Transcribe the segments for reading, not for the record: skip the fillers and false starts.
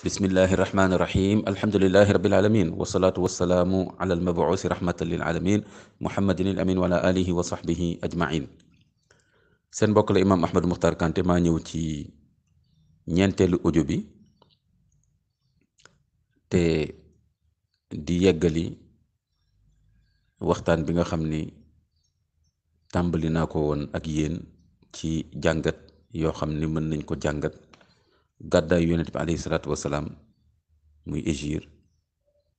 bismillahi irrahmani irrahim alhamdulilahi rabilalamin wasalaatu wasalaamu ala almabuusi rahmatan lilalamin muhammadin il amin wa ala alihi wa sahbihi ajmain seen mbokk la imaam Ahmadou Mokhtar Kanté maa ñëw ci ñeenteelu audio bi te di yeggali waxtaan bi nga xam ni tàmbali naa ko woon ak yéen ci jàngat yoo xam ni mën nañ ko jàngat gàddaay yonent bi alayhi salaatu wasalaam muy égir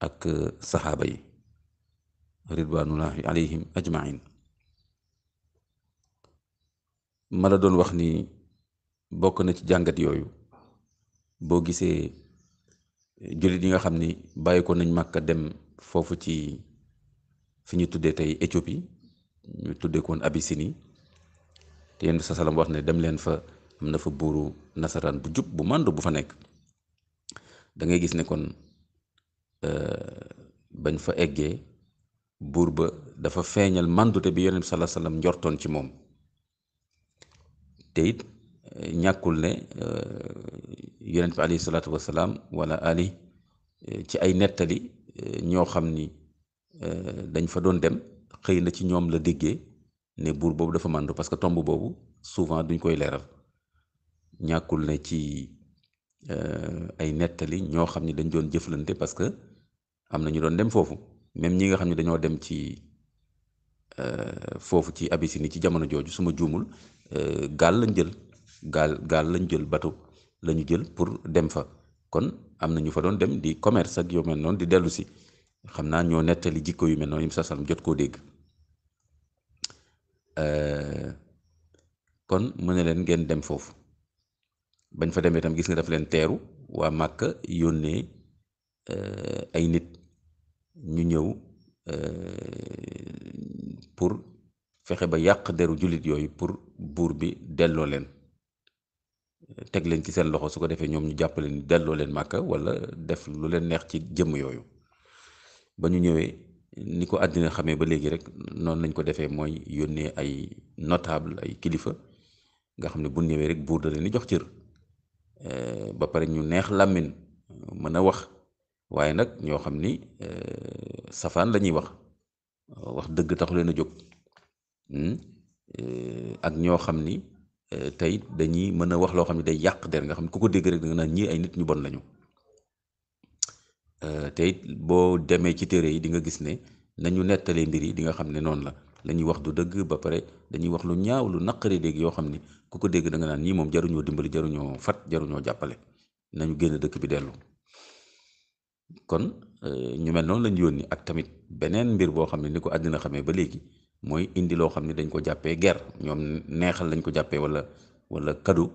ak saxaaba yi ridwanullahi alayhim ajmain ma la doon wax ni bokk na ci jàngat yooyu boo gisee jullit yi nga xam ni bàyyi ko nañ Màkka dem foofu ci fi ñu tuddee tey Éthiopie ñu tuddee koon Abyssinie te yenn sa salam wax ne dem leen fa am na fa buuru nasaraan bu jub bu màndu bu fa nekk da ngay gis ne kon bañ fa eggee buur ba dafa feeñal màndute bi yonent bi sallallahu alayhi wasallam njortoon ci moom te it ñàkkul ne yonent bi alayhi salaatu wasalaam wala ali ci ay nettali ñoo xam ni dañ fa doon dem xëy na ci ñoom la déggee ne buur boobu dafa màndu parce que tomb boobu souvent duñ koy leeral ñàkkul ne ci ay nettali ñoo xam ni dañ doon jëflante parce que am na ñu doon dem foofu même ñi nga xam ne dañoo dem ci foofu ci Abyssinie ci jamono jooju su ma juumul gaal lañ jël gaal lañ jël bateau la ñu jël pour dem fa kon am na ñu fa doon dem di commerce ak yu mel noonu di dellu si xam naa ñoo nettali jikko yu mel noonu yi sa salam jot koo dégg kon mu ne leen ngeen dem foofu bañ fa demee tam gis nga daf leen teeru waa Màkka yónnee ay nit ñu ñëw pour fexe ba yàq deru jullit yooyu pour buur bi delloo leen teg leen ci seen loxo su ko defee ñoom ñu jàppale ni delloo leen Màkka wala def lu leen neex ci jëmm yooyu ba ñu ñëwee ni ko àddina xamee ba léegi rek noonu lañ ko defee mooy yónnee ay notable ay kilifa nga xam ne bu ñëwee rek buur da leen di jox cër ba pare ñu neex làmmiñ mën a wax waaye nag ñoo xam ni safaan la ñuy wax dëgg taxu leen a jóg ak ñoo xam ni tey dañuy mën a wax loo xam ne day yàq der nga xam ne ku ko dégg rek da nga naan ñii ay nit ñu bon lañu te it boo demee ci téere yi di nga gis ne nañu nettalee mbir yi di nga xam ne noonu la ñuy wax du dëgg ba pare dañuy wax lu ñaaw lu naqari dégg yoo xam ni ku ko dégg da nga naan ñii moom jaruñoo dimbali jaruñoo fat jaruñoo jàppale nañu génn dëkk bi dellu kon ñu mel noonu lañu yónni ak tamit beneen mbir boo xam ne ni ko àddina xamee ba léegi mooy indi loo xam ne dañ ko jàppee guerre ñoom neexal lañ ko jàppee wala cadeau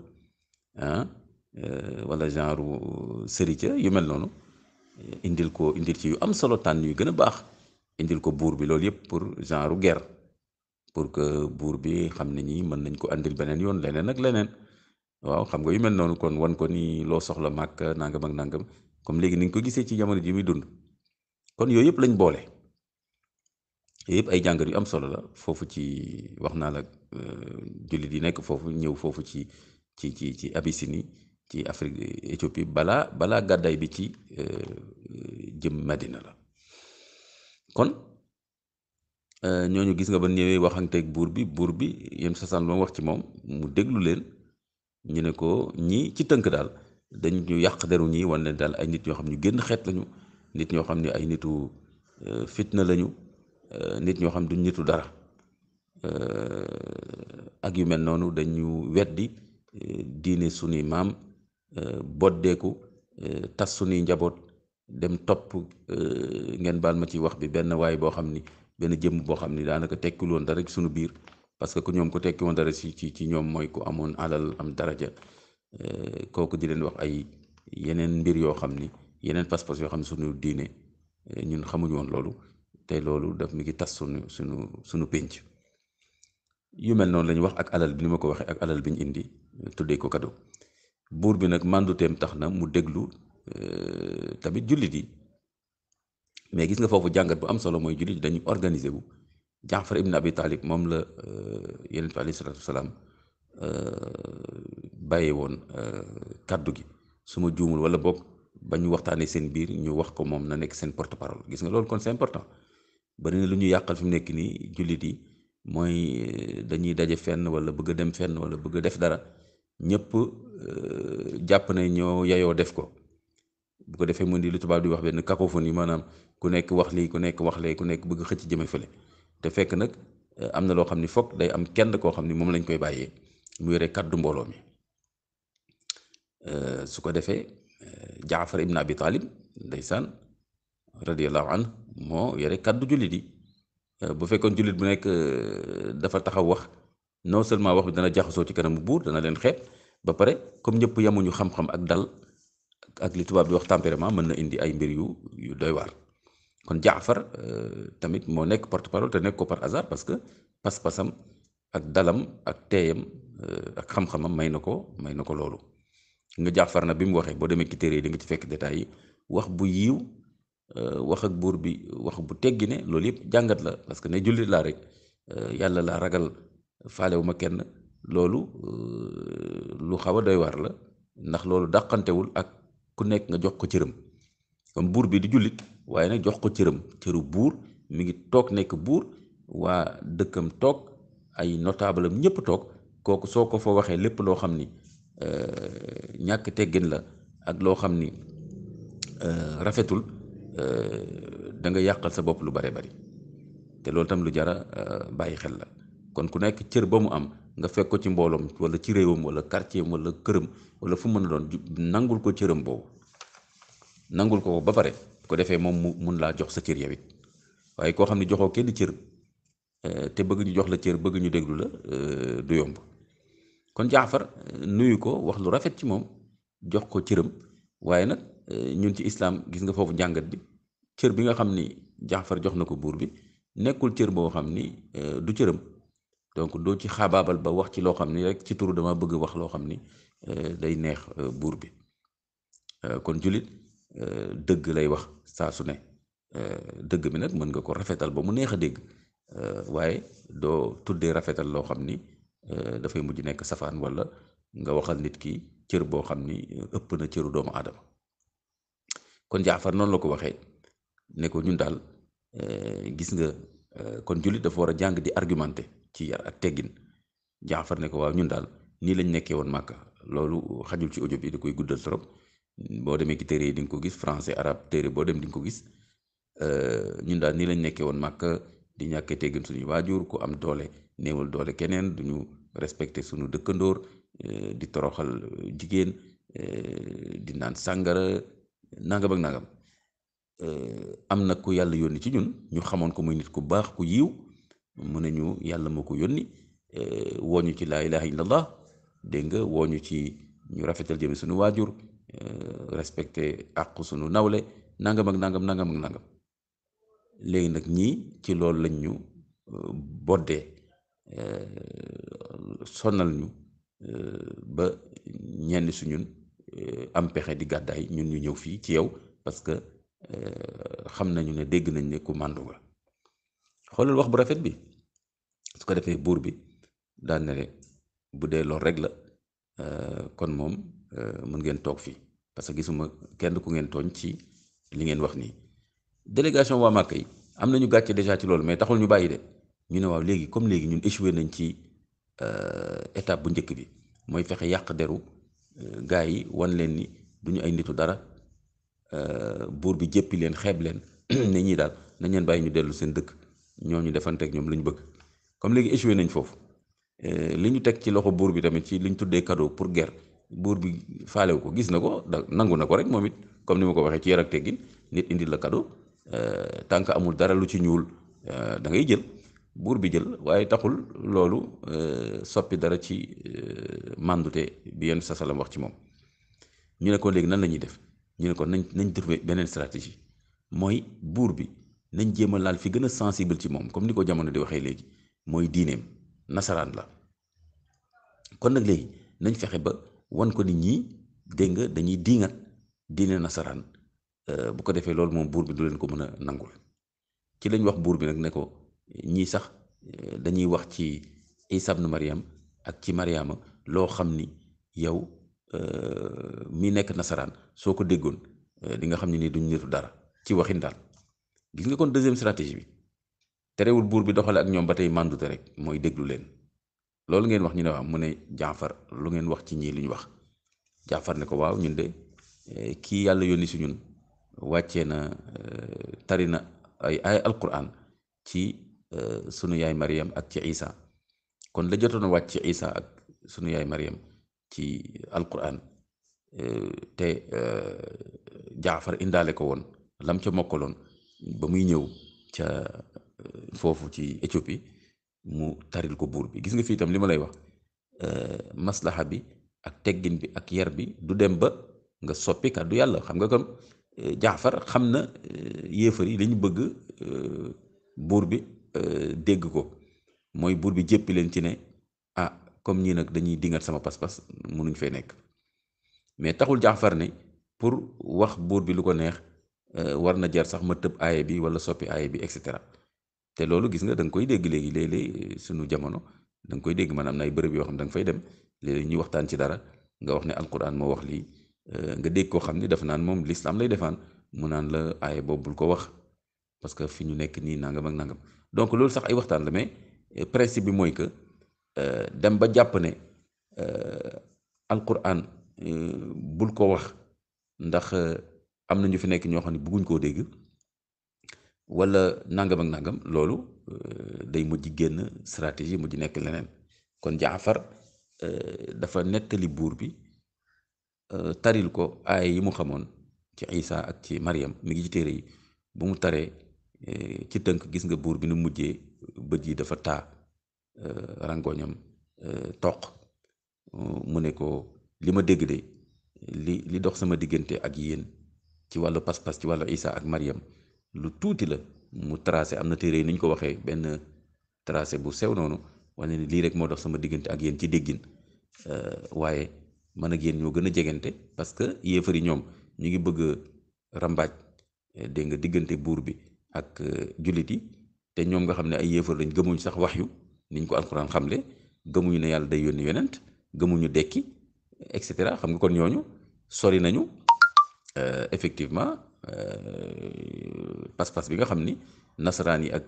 wala genre sërica yu mel noonu indil ci yu am solo tànn yu gën a baax indil ko buur bi loolu yëpp pour genre guerre pour que buur bi xam ne ñi mën nañ ko andil beneen yoon leneen ak leneen waaw xam nga yu mel noonu kon wan ko ni loo soxla màkk nangam ak nangam comme léegi ni nga ko gisee ci jamono ji muy dund kon yooyu yëpp lañ boole yooyu yëpp ay jàngat yu am solo la foofu ci wax naa la jullit yi nekk foofu ñëw foofu ci Abyssinie ci Afrique Éthiopie balaa gàddaay bi ci jëm Madina la kon ñooñu gis nga ba ñëwee waxanteeg buur bi yem sasaan ba wax ci moom mu déglu leen ñu ne ko ñii ci tënk daal dañu yàq deru ñii wan leen daal ay nit ñoo xam ñu génn xeet lañu nit ñoo xam ne ay nitu fitna lañu nit ñoo xam duñ nitu dara ak yu mel noonu dañu weddi diine sunuy maam boddeeku tas sunuy njaboot dem topp ngeen baal ma ci wax bi benn waay boo xam ni benn jëmm boo xam ni daanaka tekkul woon dara ci sunu biir parce que ku ñoom ku tekki woon dara ci ñoom mooy ku amoon alal am daraja kooku di leen wax ay yeneen mbir yoo xam ni yeneen pas-pas yoo xam ne sunu diine ñun xamuñu woon loolu te loolu daf mi ngi tas sunu pénc yu mel noonu la ñu wax ak alal bi ni ma ko waxee ak alal bi ñu indi tuddee ko cadeau buur bi nag mànduteem tax na mu déglu tamit jullit yi mais gis nga foofu jàngat bu am solo mooy jullit yi dañuy organiser wu Jaafar ibn Abi Talib moom la Yonent bi alayhi salaatu wasalaam bàyyee woon kàddu gi su ma juumul wala boog ba ñu waxtaanee seen biir ñu wax ko moom na nekk seen porte parole gis nga loolu kon c'est important. bari na lu ñu yàqal fi mu nekk nii jullit yi mooy dañuy daje fenn wala bëgg a dem fenn wala bëgg a def dara ñëpp jàpp ne ñoo yayoo def ko bu ko defee mu di lu tubaab di wax benn cacophonie maanaam ku nekk wax lii ku nekk wax lee ku nekk bëgg xëcc jëme fële te fekk nag am na loo xam ni foog day am kenn koo xam ni moom lañ koy bàyyee mu yore kàddu mbooloo mi su ko defee Jaafar ibn Abi Talib ndeysaan radiyallahu anhu moo yore kàddu jullit yi bu fekkoon jullit bu nekk dafa taxaw wax non seulement wax bi dana jaxasoo ci kanamu buur dana leen xeeb ba pare comme ñëpp yamuñu xam-xam ak dal ak li tubaab di wax tempérament mën na indi ay mbir yu doy waar kon Jaafar tamit moo nekk porte-parole te nekk ko par hasard parce que pas-pasam ak dalam ak teeyam ak xam-xamam may na ko loolu nga Jaafar na bi mu waxee boo demee ci téere yi di nga ci fekk détails yi wax bu yiw wax ak buur bi wax bu teggi ne loolu yëpp jàngat la parce que ne jullit laa rek yàlla laa ragal faalewu ma kenn loolu lu xaw a doy waar la ndax loolu dàqantewul ak ku nekk nga jox ko cëram kon buur bi di jullit waaye nag jox ko cëru buur mi ngi toog nekk buur waa dëkkam toog ay notable am ñëpp toog kooku soo ko fa waxee lépp loo xam ni ñàkk teggin la ak loo xam ni rafetul da nga yàqal sa bopp lu bare bari te loolu tam lu jara bàyyi xel la kon ku nekk cër ba mu am nga fekk ko ci mbooloom wala ci réewam wala quartier am wala këram wala fu mën a doon nangul ko cëram boobu nangul ko ba pare ko defee moom mu mun laa jox sa cër yow it waaye koo xam ne joxoo kenn cër te bëgg ñu jox la cër bëgg ñu déglu la du yomb kon Jaafar nuyu ko wax lu rafet ci moom jox ko cëram waaye nag ñun ci islam gis nga foofu njàngat bi cër bi nga xam ni Jaafar jox na ko buur bi nekkul cër boo xam ni du cëram donc doo ci xaabaabal ba wax ci loo xam ni rek ci turu dama bëgg wax loo xam ni day neex buur bi kon jullit dëgg lay wax saa su ne dëgg bi nag mën nga ko rafetal ba mu neex a dégg waaye doo tuddee rafetal loo xam ni dafay mujj nekk safaan wala nga waxal nit ki cër boo xam ni ëpp na cëru doomu aadama kon Jaafar noonu la ko waxee ne ko ñun daal gis nga kon jullit dafa war a jàng di argumenté ci yar ak teggin Jaafar ne ko waaw ñun daal nii lañ nekkee woon Màkka loolu xajul ci audio bi da koy guddal trop boo demee ci téere yi di nga ko gis français arabe téere boo dem di nga ko gis ñun daal nii lañ nekkee woon Màkka di ñàkkee teggin suñuy waajur ku am doole néewal doole keneen duñu respecté suñu dëkkandoor di toroxal jigéen di naan sàngara nangam ak nangam am na ku yàlla yónni ci ñun ñu xamoon ko muy nit ku baax ku yiw mu ne ñu yàlla moo ko yónni wooñu ci laa ilaha illallah dégg nga wooñu ci ñu rafetal jëme suñu waajur respecté àqu suñu nawle nangam ak nangam nangam ak nangam léegi nag ñii ci loolu lañ ñu boddee sonal ñu ba ñenn suñun am pexe di gàddaay ñun ñu ñëw fii ci yow parce que xam nañu ne dégg nañ ne ku màndu nga xoolal wax bu rafet bi su ko defee buur bi daan ne bu dee loolu rek la kon moom mën ngeen toog fii parce que gisuma kenn ku ngeen tooñ ci li ngeen wax nii délégation waa Màkka yi am nañu gàcce déjà ci loolu mais taxul ñu bàyyi de ñu ne waaw léegi comme léegi ñun échoué nañ ci étape bu njëkk bi mooy fexe yàq deru gars yi wan leen ni du ñu ay nitu dara buur bi jéppi leen xeeb leen ne ñii daal nañ leen bàyyi ñu dellu seen dëkk ñooñu defanteeg ñoom la ñu bëgg comme léegi échoué nañ foofu li ñu teg ci loxo buur bi tamit ci li ñu tuddee cadeau pour guerre buur bi faalewu ko gis na ko da nangu na ko rek moom it comme ni ma ko waxee ci yar ak teggin nit indil la cadeau tant que amul dara lu ci ñuul da ngay jël buur bi jël waaye taxul loolu soppi dara ci màndute bi yenn sa salam wax ci moom ñu ne ko léegi nan la ñuy def ñu ne ko nañ trouver beneen stratégie mooy buur bi nañ jéem a laal fi gën a sensible ci moom comme ni ko jamono di waxee léegi mooy diineem nasaraan la kon nag léegi nañ fexe ba wan ko nit ñi dégg nga dañuy diingat diine nasaraan bu ko defee loolu moom buur bi du leen ko mën a nangul ci lañ wax buur bi nag ne ko ñii sax dañuy wax ci Isa ibn Maryam ak ci Mariama loo xam ni yow mi nekk nasaraan soo ko déggoon di nga xam ne nii duñ nitu dara ci waxin daal. gis nga kon deuxième stratégie bi terewul buur bi doxale ak ñoom ba tey màndute rek mooy déglu leen loolu ngeen wax ñu ne waaw mu ne Jaafar lu ngeen wax ci ñii lu ñu wax. Jaafar ne ko waaw ñun de kii yàlla yónni si ñun wàccee na tari na ay alquran ci sunu yaay Mariam ak ci Isa kon la jotoon a wàcc ci Isa ak sunu yaay Mariam ci alquran te Jaafar indaale ko woon lam ca mokkaloon ba muy ñëw ca foofu ci Éthiopie mu taril ko buur bi gis nga fii itam li ma lay wax maslaxa bi ak teggin bi ak yar bi du dem ba nga soppi kàddu yàlla xam nga kon Jaafar xam na yéefar yi li ñu bëgg buur bi dégg ko mooy buur bi jéppi leen ci ne ah comme ñii nag dañuy dingat sama pas-pas mënuñ fay nekk mais taxul Jaafar ne pour wax buur bi lu ko neex war na jar sax ma tëb aaye bi wala soppi aaye bi et cetera te loolu gis nga da nga koy dégg léegi léeg-léeg sunu jamono da nga koy dégg man am na ay bërëb yoo xam ne da nga fay dem léeg-léeg ñuy waxtaan ci dara nga wax ne alquran moo wax lii nga dégg koo xam ni dafa naan moom l'islam lay defaan mu naan la aaye boobu bul ko wax parce que fi ñu nekk nii nangam ak nangam donc loolu sax ay waxtaan la mais principe bi mooy que dem ba jàpp ne alquran bul ko wax ndax am na ñu fi nekk ñoo xam ne bëgguñ koo dégg wala nangam ak nangam loolu day mujj génn stratégie mujj nekk leneen kon Jaafar dafa nettali buur bi taril ko aay yi mu xamoon ci Isa ak ci Mariam mi ngi ci téere yi bu mu taree ci tënk gis nga buur bi nu mujjee bët yi dafa taa rangoñam toq mu ne ko li ma dégg de li dox sama diggante ak yéen ci wàllu pas-pas ci wàllu Isa ak Mariam lu tuuti la mu tracé am na téere yi ni ñu ko waxee benn tracé bu sew noonu wane ni lii rek moo dox sama diggante ak yéen ci déggin waaye man ak yéen ñoo gën a jegante parce que yéefar yi ñoom ñu ngi bëgg rambaaj dégg nga diggante buur bi ak jullit yi te ñoom nga xam ne ay yéefar lañ gëmuñ sax waxyu niñ ko alxuraan xamle gëmuñu ne yàlla day yónni yonent gëmuñu dekki et cetera xam nga kon ñooñu sori nañu effectivement pas-pas bi nga xam ni nasaraan yi ak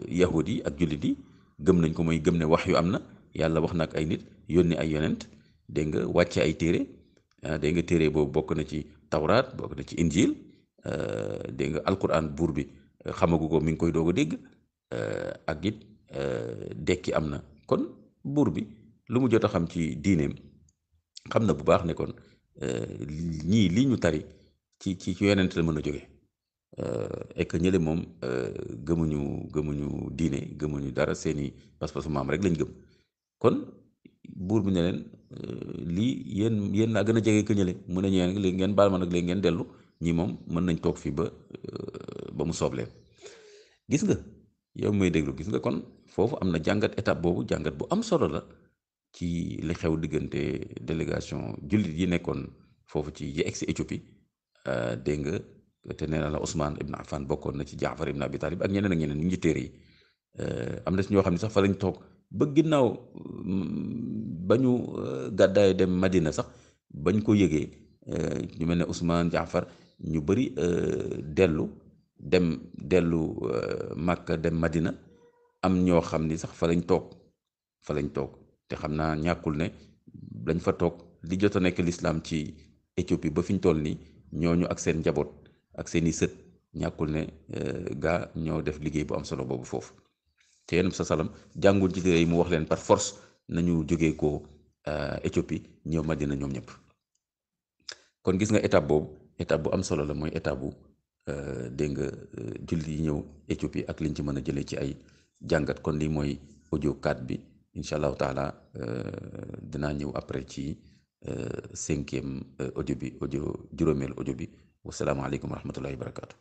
yahud yi ak jullit yi gëm nañ ko mooy gëm ne wax yu am na yàlla wax na ak ay nit yónni ay yonent dégg nga wàcce ay téere dégg nga téere boobu bokk na ci tawraat bokk na ci injil dégg nga alquran buur bi xamagu ko mi ngi koy doog a dégg ak it dekki am na kon buur bi lu mu jot a xam ci diineem xam na bu baax ne kon ñii lii ñu tari ci yonent la mën a jóge et que ñële moom gëmuñu diine gëmuñu dara seeni pas-pasu maam rek lañ gëm kon buur bi ne leen lii yéen laa gën a jege que ñële mu ne ñeen léegi ngeen baal ma nag léegi ngeen dellu ñii moom mën nañ toog fii ba mu soob leen gis nga yow may déglu gis nga kon foofu am na jàngat étape boobu jàngat bu am solo la ci li xew diggante délégation jullit yi nekkoon foofu ci yi egsi Éthiopie dégg nga te nee na la Ousmane Ibn Affan bokkoon na ci Jaafar Ibn Abi Talib ak ñeneen ak ñeneen ñu ngi téere yi am na si ñoo xam ne sax fa lañ toog ba ginnaaw ba ñu gàddaay dem Madina sax bañ ko yëgee ñu mel ne Ousmane Jaafar ñu bëri dellu Makka dem Madina am ñoo xam ni sax fa lañ toog te xam naa ñàkkul ne dañ fa toog li jot a nekk lislaam ci Éthiopie ba fi ñu toll nii ñooñu ak seen njaboot ak seeni sët ñàkkul ne gaa ñoo def liggéey bu am solo boobu foofu te yéen sa salam jàngul ci téere yi mu wax leen par force nañu jógee ko Éthiopie ñëw Madina ñoom ñëpp kon gis nga étape boobu étape bu am solo la mooy étape bu dégg nga jullit yi ñëw Éthiopie ak liñ ci mën a jëlee ci ay jàngat kon lii mooy audio 4 bi incha allahu taala dinaa ñëw après ci 5e audio bi juróomeel audio bi wasalaamaaleykum wa rahmatullahi wa barakaatu.